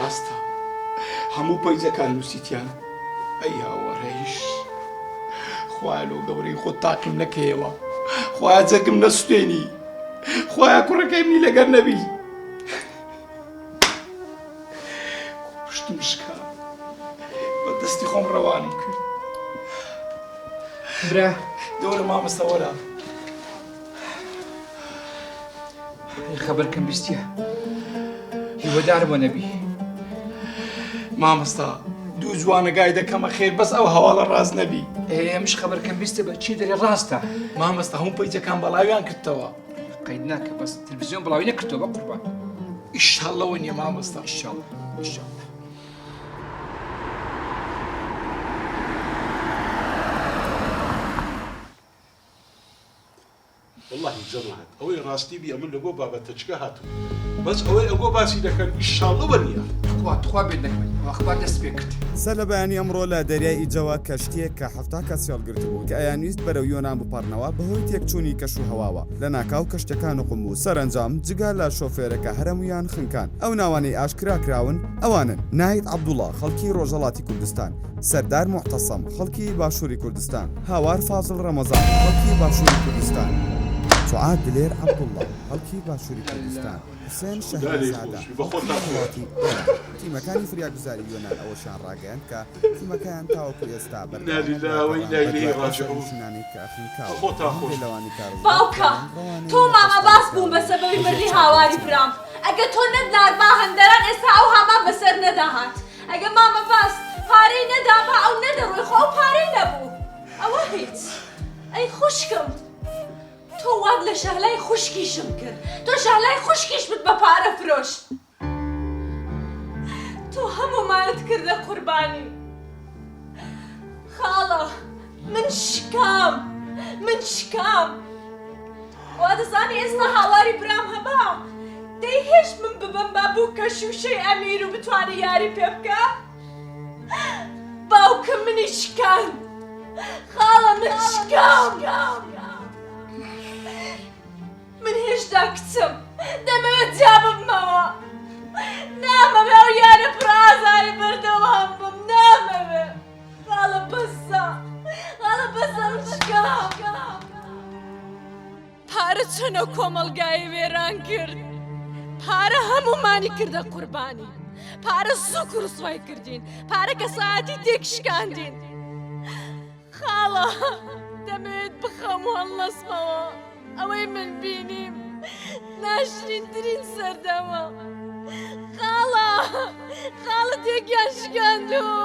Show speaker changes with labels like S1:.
S1: ڕاستە هەموو پەیجەکان نووسیتیان ئەی هاوارەیش خوایە لۆ گەورەی خۆت تاقیم نەکەیەوە خوایە جەرگم نەسوتێنی خوایە کوڕەکەی منی لەگەر نەبی پشتم شکا بە دەستی خۆم ڕەوانم کرد
S2: برا
S1: دەورە مامۆستا وەرە
S2: خەبەرکەم بیستیە هیوەدارم وە نەبی
S1: مامۆستا دوو جوانەگای دەکەمە خێر بەس ئەو هەواڵە ڕاست نەبی
S2: ئێمش خەبەرکەم بیستە بە چی دەرێ ڕاستە
S1: مامۆستا هەموو پەیجەکان بەڵاویان کردەوە
S2: قەید ناکە بەس تلویزیۆن بڵاوی نەکردەوە بە قوربان
S1: ئیشاڵەوە نییە مامۆستا
S2: ئیشاڵ ئیشاڵ
S3: وەڵاهی جەماعەت ئەوەی ڕاستی بی ئەمن لەگۆ بابەتەچکە هاتم بەس ئەوەی ئەگۆ باسی دەکەن ئیشاڵڵە وەنیە.
S2: تخوا تخوا بێ دەنگ بن ئەوە ئەخبار دەست پێ کرد.
S4: سەر لە بەیانی ئەمڕۆ لە دەریای ئیجەوە کەشتییەک کە 70 کەسی هەڵگرتبوو کە ئەیانویست بەرەو یۆنان بپەڕنەوە بەهۆی تێکچوونی کەشوهەواوە لەناکاو کەشتیەکە نوقم بوو سەرەنجام جگە لە شۆفێرەکە هەرەموویان خنکان ئەو ناوانەی ئاشکرا کراون ئەوانەن ناهید عەبدوڵا خەڵکی ڕۆژهەڵاتی کوردستان سەردار موعتەسەم خەڵکی باشووری کوردستان هاوار فازڵ ڕەمەزان، خەڵکی باشووری کوردستان. سوعاد دلێر عەبدوڵڵا، خەڵکی باشووری کوردستان. حوسێن
S3: خودا لێی
S4: شەهرەزادە،
S3: خۆش بی بەخۆتان
S4: خەڵکی
S3: خۆش
S4: وڵاتی ئێران. تیمەکانی فریاگوزاری یۆنان ئەوەشیان ڕاگەیاند کە تیمەکەیان تاوەکو ئێستا
S3: انا
S4: بەردەوامە
S3: للە
S4: لە
S3: و
S4: گەڕان
S3: انا الیه
S4: بەدوای ئەو
S3: راجعون
S4: سەرنشینانەی کە خنکاون و
S3: بەخۆتان
S4: هەندێ
S3: خۆش بی.
S4: لەوانەی کە ڕزگار
S5: باوکە
S4: کراون ڕەوانەی
S5: تۆ مامە باس
S4: نەخۆشخانە
S5: بوون بە
S4: کراون و
S5: سەبەبی
S4: لەژێر
S5: مردنی
S4: چاودێری
S5: هاواری
S4: تیمەکان.
S5: برام ئەگە تۆ نەتناردبا هەندەران ئێستا ئەو هامان بەسەر نەدەهات ئەگە مامە باس پارەی نەدابا ئەو نەدەڕۆی خۆ ئەو پارەی نەبوو ئەوە هیچ ئەی خوشکم تۆ وات لە شەهلای خوشکیشم کرد تۆ شەهلای خوشکیشمت بە پارە فرۆشت تۆ هەموومانت کردە قوربانی خاڵە من شکام من شکام وا دەزانی ئێستا هاواری برام هەبا دەیهێشت من ببم بە بووکە شووشەی ئەمیر و بتوانێ یاری پێ بکا باوکم منی شکاند خاڵە من شکام من هێشتا کچم دەمەوێت جیا ببمەوە نامەوێ ئەو یارە پڕ ئازارە بەردەوام بم نامەوێ خاڵە بەسە خاڵە بەسە من شکام پارە چەند ئەو کۆمەڵگایەی وێران کرد پارە هەموومانی کردە قوربانی پارە سوک و ڕسوای کردین پارە کەسایەتی تێکشکاندین خاڵە دەمەوێت بخەم و هەڵنەسمەوە ئەوەی من بینیم ناشرینترین سەردەمە خاڵە خاڵە تێکیان شکاندوو.